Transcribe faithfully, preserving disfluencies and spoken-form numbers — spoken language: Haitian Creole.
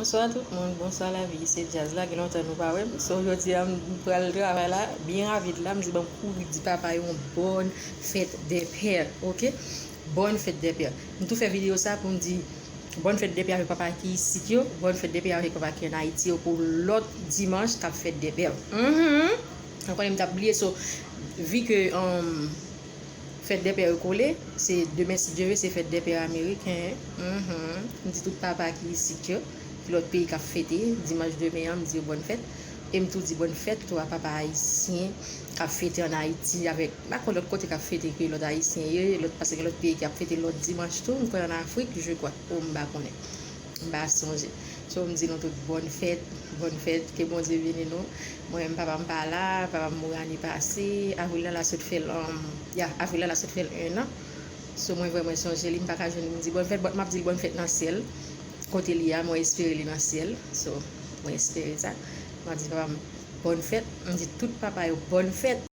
Bonswa tout moun, bonswa lavi, se Djaz la, gen lontan nou pa wè m. So, jodi a, m pral travay la, byen rapid la, m di ban m kouri di papa yo yon bòn fèt dè pè, oke? Bòn fèt dè pè. M tou fè videyo sa pou m di bòn fèt dè pè avèk papa ki isit yo, bòn fèt dè pè avèk papa ki ann Ayiti yo pou lòt dimanch k ap fèt dè pè. Mhm. Ou konnen m t ap bliye, so, vi ke, um, fèt dè pè yo kole, se demen, si Dye ve, se fèt dè pè ameriken. Mhm. M di tout papa ki isit yo, ki lòt peyi k ap fete, dimanch demen an, m di yo bòn fèt. E m tou di bòn fèt tou a papa ayisyen k ap fete ann Ayiti avèk, m pa konn lòt kote k ap fete ke lòt ayisyen ye, lòt, paske gen lòt peyi ki ap fete lòt dimanch tou, m kwè ann Afrik, je kwa, o m pa konnen. M pa sonje. So, m di nou tout bòn fèt, bòn fèt, ke Bondye beni nou. Mwen menm, papa m pa la, papa m mouri ane pase, avril la, la sot fè l, um, ya, avril la, la sot fè l en an. So, mwen vrèman sonje li, m pa ka jwenn li, m di bòn fèt, but m ap di l bòn fèt nan syèl. Kote li a, mwen espere li nan syèl. So, mwen espere sa. M ap di papa m bòn fèt, m di tout papa yo bòn fèt.